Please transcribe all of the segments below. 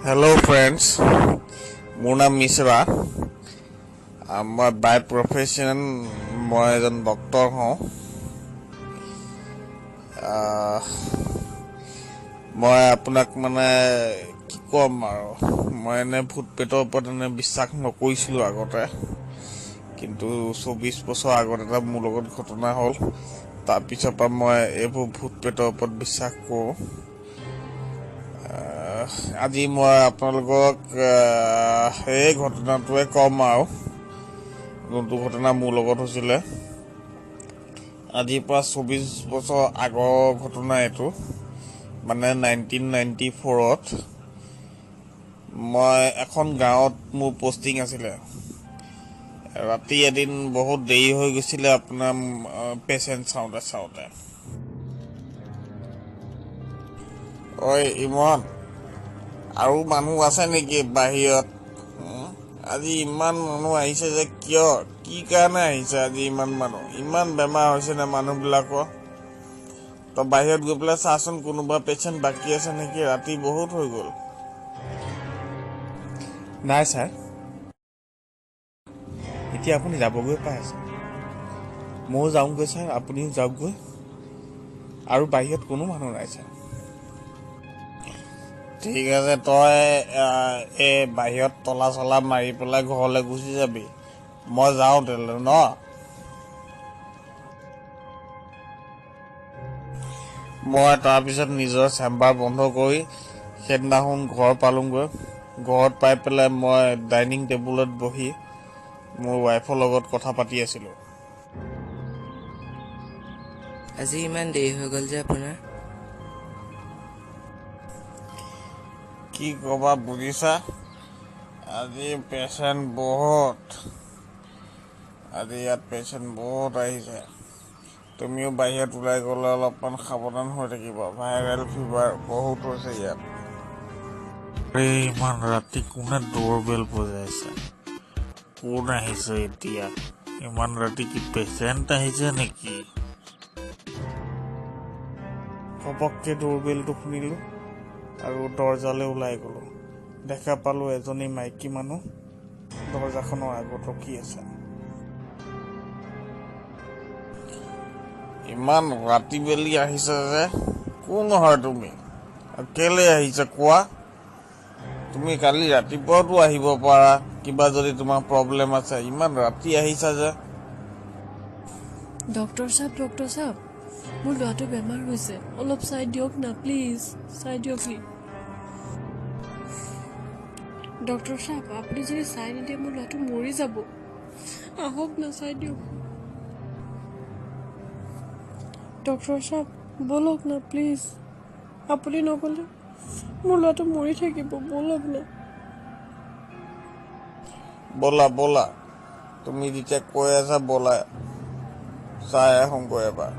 Hello' friends, মোৰ নাম মিশ্ৰা। মই বাই প্ৰফেশ্যন মই এজন ডক্তৰ হওঁ। মই আপোনাক মানে কি ক'ম আৰু, মই এনে ভূত প্ৰেতৰ ওপৰত এনে বিশ্বাস নকৰিছিলোঁ আগতে, কিন্তু 24 বছৰ আগত এটা মোৰ লগত ঘটনা হ'ল। তাৰপিছৰ পৰা মই এইবোৰ ভূত প্ৰেতৰ ওপৰত বিশ্বাস কৰোঁ। আজি মই আপোনালোকক সেই ঘটনাটোৱে ক'ম আৰু, যোনটো ঘটনা মোৰ লগত হৈছিলে। আজিৰ পৰা 24 বছৰ আগৰ ঘটনা এইটো, মানে 1994ত মই এখন গাঁৱত মোৰ পষ্টিং আছিলে। ৰাতি এদিন বহুত দেৰি হৈ গৈছিলে আপোনাৰ পেচেণ্ট চাওঁতে চাওঁতে। ঐ ইমন, আৰু মানুহ আছে নেকি বাহিৰত? আজি ইমান মানুহ আহিছে যে কিয়, কি কাৰণে আহিছে আজি ইমান মানুহ? ইমান বেমাৰ হৈছে নে মানুহবিলাকৰ? তই বাহিৰত গৈ পেলাই চাচোন কোনোবা পেচেণ্ট বাকী আছে নেকি, ৰাতি বহুত হৈ গ'ল। নাই ছাৰ, এতিয়া আপুনি যাবগৈ পাই আছে। ময়ো যাওঁগৈ ছাৰ, আপুনিও যাওকগৈ। আৰু বাহিৰত কোনো মানুহ নাই ছাৰ। ঠিক আছে, তই এই বাহিৰত তলা চলা মাৰি পেলাই ঘৰলৈ গুচি যাবি, মই যাওঁ তেনেহ'লে ন। মই তাৰপিছত নিজৰ চেম্বাৰ বন্ধ কৰি সেইদিনাখন ঘৰ পালোঁগৈ। ঘৰত পাই পেলাই মই ডাইনিং টেবুলত বহি মোৰ ৱাইফৰ লগত কথা পাতি আছিলোঁ। আজি ইমান দেৰি হৈ গ'ল যে আপোনাৰ? কি ক'বা বুজিছা, আজি পেচেণ্ট বহুত, আজি ইয়াত পেচেণ্ট বহুত আহিছে। তুমিও বাহিৰত ওলাই গ'লে অলপমান সাৱধান হৈ থাকিবা, ভাইৰেল ফিভাৰ বহুত হৈছে ইয়াত। এই ইমান ৰাতি কোনে ডোৰ বেল বজাইছে? কোন আহিছে এতিয়া ইমান ৰাতি? কি পেচেণ্ট আহিছে নেকি? ঘপককৈ ডোৰ বেলটো শুনিলোঁ আৰু দৰ্জালৈ ওলাই গ'লোঁ। দেখা পালোঁ এজনী মাইকী মানুহ দৰ্জাখনৰ আগত ৰখি আছে। ইমান ৰাতি বেলি আহিছে যে, কোন হয় তুমি? কেলৈ আহিছা কোৱা? তুমি কালি ৰাতিপুৱাওতো আহিব পাৰা, কিবা যদি তোমাৰ প্ৰব্লেম আছে, ইমান ৰাতি আহিছা যে? ডক্টৰ চাহাব, ডক্টৰ চাহাব, মোৰ ল'ৰাটো বেমাৰ হৈছে, অলপ চাই দিয়ক না প্লিজ, চাই দিয়কহি। ডক্টৰ চাহাব, আপুনি যদি চাই নিদিয়ে মোৰ ল'ৰাটো মৰি যাব। আহক না, চাই দিয়ক। ডক্টৰ চাহাব, ব'লক না প্লিজ, আপুনি নগ'লে মোৰ ল'ৰাটো মৰি থাকিব, ব'লক না। ব'লা ব'লা, তুমি যেতিয়া কৈ আছা ব'লা, চাই আহোঁগৈ এবাৰ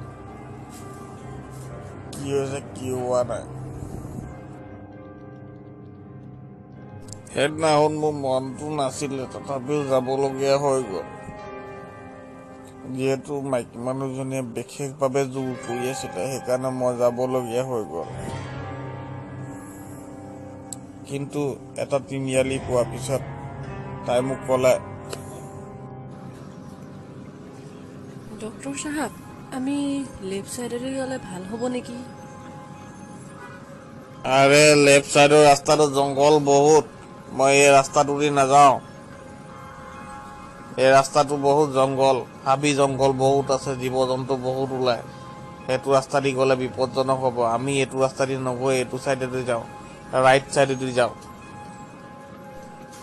কি হৈছে কি হোৱা নাই। সেইদিনাখন মোৰ মনটো নাছিলে, তথাপিও যাবলগীয়া হৈ গ'ল। যিহেতু মাইকী মানুহজনীয়ে বিশেষভাৱে জোৰ কৰি আছিলে, সেইকাৰণে মই যাবলগীয়া হৈ গ'ল। কিন্তু এটা তিনিআলি পোৱাৰ পিছত তাই মোক ক'লে, ডক্টৰ চাহাব, আমি লেফ্ট চাইডেৰে গ'লে ভাল হ'ব নেকি? আৰে লেফ্ট চাইডৰ ৰাস্তাটো জংঘল বহুত, মই এই ৰাস্তাটোদি নাযাওঁ। এই ৰাস্তাটো বহুত জংঘল, হাবি জংঘল বহুত আছে, জীৱ জন্তু বহুত ওলায়। সেইটো ৰাস্তা দি গ'লে বিপদজনক হ'ব। আমি এইটো ৰাস্তা দি নগৈ এইটো চাইডেদি যাওঁ, ৰাইট চাইডেদি যাওঁ।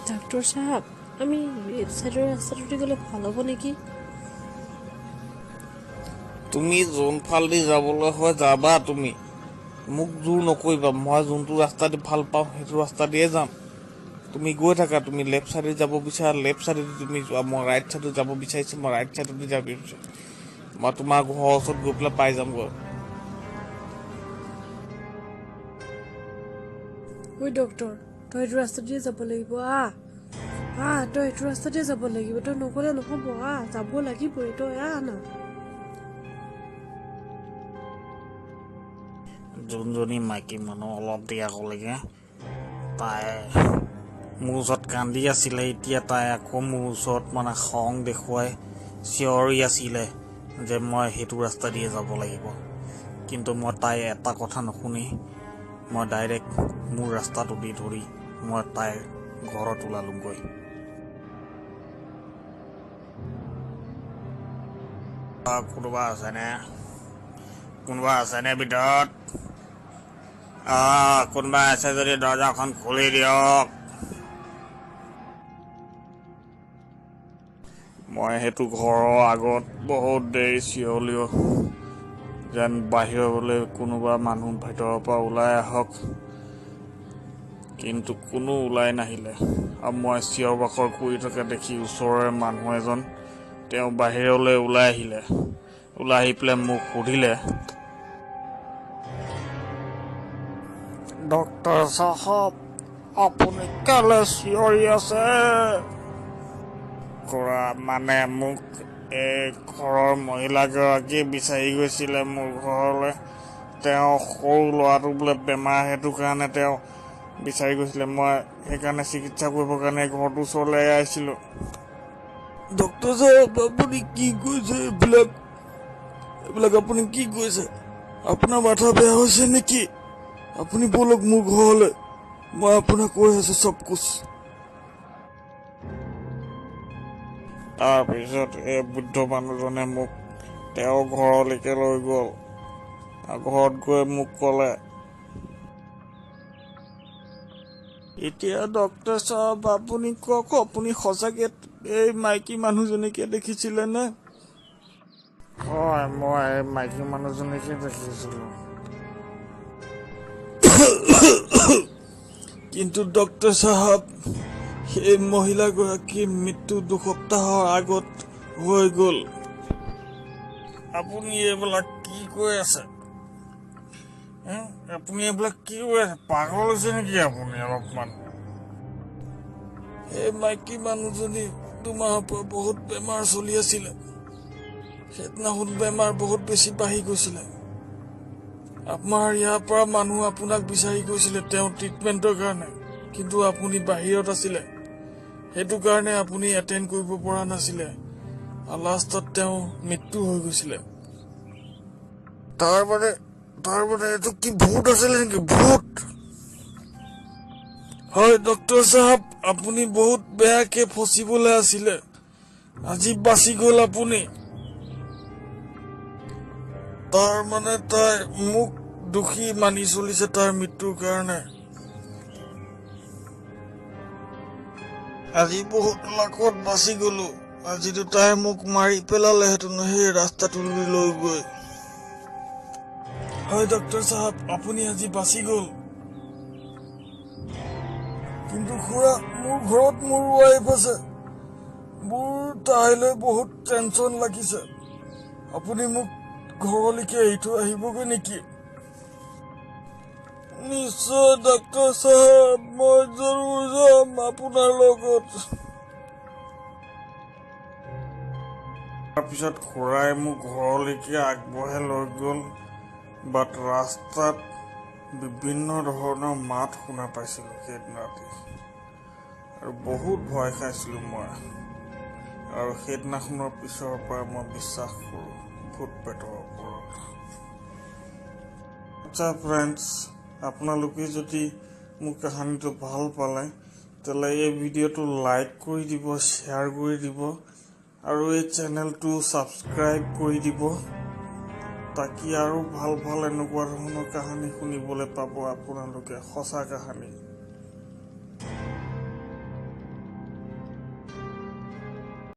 ডাক্তৰ চাহাব, আমি লেফ্ট চাইডৰ ৰাস্তাটোদি গ'লে ভাল হ'ব নেকি? তুমি যোনফালেদি যাবলৈ হয় যাবা, তুমি মোক জোৰ নকৰিবা। মই যোনটো ৰাস্তা দি ভাল পাওঁ সেইটো ৰাস্তা দিয়ে যাম। তুমি গৈ থাকা, তুমি লেফ্ট চাইডে যাব বিচাৰা লেফ্ট চাইডেদি তুমি যোৱা, মই ৰাইট চাইডে যাব বিচাৰিছোঁ, মই ৰাইট চাইডেদি যাব বিচাৰিছোঁ। মই তোমাৰ ঘৰৰ ওচৰত গৈ পেলাই পাই যামগৈ। ঐ ডক্টৰ, তই এইটো ৰাস্তা দিয়ে যাব লাগিব। আহ আহ, তই এইটো ৰাস্তা দিয়ে যাব লাগিব, তই নগ'লে নহ'ব। আহ, যাব লাগিবই, তই আহ না। যোনজনী মাইকী মানুহ অলপ দেৰি আগলৈকে তাই মোৰ ওচৰত কান্দি আছিলে। এতিয়া তাই আকৌ মোৰ ওচৰত মানে খং দেখুৱাই চিঞৰি আছিলে যে মই সেইটো ৰাস্তা দিয়ে যাব লাগিব। কিন্তু মই তাই এটা কথা নুশুনি মই ডাইৰেক্ট মোৰ ৰাস্তাটো দি ধৰি মই তাইৰ ঘৰত ওলালোগৈ। কোনোবা আছেনে? কোনোবা আছেনে ভিতৰত? কোনোবা আছে যদি দৰ্জাখন খুলি দিয়ক। মই সেইটো ঘৰৰ আগত বহুত দেৰি চিঞৰিলো, যেন বাহিৰলৈ কোনোবা মানুহ ভিতৰৰ পৰা ওলাই আহক, কিন্তু কোনো ওলাই নাহিলে। আৰু মই চিঞৰ বাখৰ কৰি থকা দেখি ওচৰৰে মানুহ এজন তেওঁ বাহিৰলৈ ওলাই আহিলে। ওলাই আহি পেলাই মোক সুধিলে, ডক্টৰ চাহাব, আপুনি কেলৈ চিঞৰি আছে? কৰা মানে মোক এই ঘৰৰ মহিলাগৰাকীয়ে বিচাৰি গৈছিলে মোৰ ঘৰলৈ। তেওঁ সৰু ল'ৰাটো বোলে বেমাৰ, সেইটো কাৰণে তেওঁ বিচাৰি গৈছিলে। মই সেইকাৰণে চিকিৎসা কৰিবৰ কাৰণে ঘৰটোৰ ওচৰলৈ আহিছিলোঁ। ডক্টৰ চাহাব, আপুনি কি কৈছে এইবিলাক? এইবিলাক আপুনি কি কৈছে? আপোনাৰ মাথা বেয়া হৈছে নেকি? আপুনি ব'লক মোৰ ঘৰলৈ, মই আপোনাক কৈ আছো চব কুছ। তাৰপিছত এই বৃদ্ধ মানুহজনে মোক তেওঁৰ ঘৰলৈকে লৈ গ'ল। ঘৰত গৈ মোক ক'লে, এতিয়া ডক্টৰ চাহাব, আপুনি কওক, আপুনি সঁচাকে এই মাইকী মানুহজনীকে দেখিছিলে নে? হয়, মই এই মাইকী মানুহজনীকে দেখিছিলোঁ। কিন্তু ডক্টৰ চাহাব, সেই মহিলাগৰাকীৰ মৃত্যু 2 সপ্তাহৰ আগত হৈ গ'ল। আপুনি এইবিলাক কি কৈ আছে? আপুনি এইবিলাক কি কৈ আছে? পাগল হৈছে নেকি আপুনি অলপমান? সেই মাইকী মানুহজনী 2 মাহৰ পৰা বহুত বেমাৰ চলি আছিলে। সেইদিনাখন বেমাৰ বহুত বেছি বাঢ়ি গৈছিলে। আমাৰ ইয়াৰ পৰা মানুহ আপোনাক বিচাৰি গৈছিলে তেওঁ ট্ৰিটমেণ্টৰ কাৰণে, কিন্তু আপুনি বাহিৰত আছিলে, সেইটো কাৰণে আপুনি এটেণ্ড কৰিব পৰা নাছিলে। আৰু লাষ্টত তেওঁ মৃত্যু হৈ গৈছিলে। তাৰ মানে এইটো কি ভূত আছিলে নেকি? ভূত? হয় ডক্টৰ চাহাব, আপুনি বহুত বেয়াকে ফচিবলৈ আছিলে, আজি বাচি গ'ল আপুনি। তাৰ মানে তাই মোক দোষী মানি চলিছে তাৰ মৃত্যুৰ কাৰণে। আজি বহুত লাকত বাচি গলো। আজিতো তাই মোক মাৰি পেলালেহেঁতেন সেই ৰাস্তাটোলৈ লৈ গৈ। হয় ডক্টৰ চাহাব, আপুনি আজি বাচি গ'ল। কিন্তু খুৰা, মোৰ ঘৰত মোৰ ৱাইফ আছে, মোৰ তাইলৈ বহুত টেনচন লাগিছে। আপুনি মোক ঘৰলৈকে এৰি থৈ আহিবগৈ নেকি? নিশ্চয় ডক্টৰ চাহাব, মই জৰুৰ যাম আপোনাৰ লগত। তাৰপিছত খুৰাই মোক ঘৰলৈকে আগবঢ়াই লৈ গ'ল। বাট ৰাস্তাত বিভিন্ন ধৰণৰ মাত শুনা পাইছিলোঁ সেইদিনা ৰাতি, আৰু বহুত ভয় খাইছিলোঁ মই। আৰু সেইদিনাখনৰ পিছৰ পৰা মই বিশ্বাস কৰোঁ ভূত প্ৰেতৰ ওপৰত। আচ্ছা ফ্ৰেণ্ডছ, আপোনালোকে যদি মোৰ কাহানীটো ভাল পালে তেতিয়াহ'লে এই ভিডিঅ'টো লাইক কৰি দিব, শ্বেয়াৰ কৰি দিব আৰু এই চেনেলটো ছাবস্ক্ৰাইব কৰি দিব, তাকি আৰু ভাল ভাল এনেকুৱা ধৰণৰ কাহানী শুনিবলৈ পাব আপোনালোকে, সঁচা কাহানী।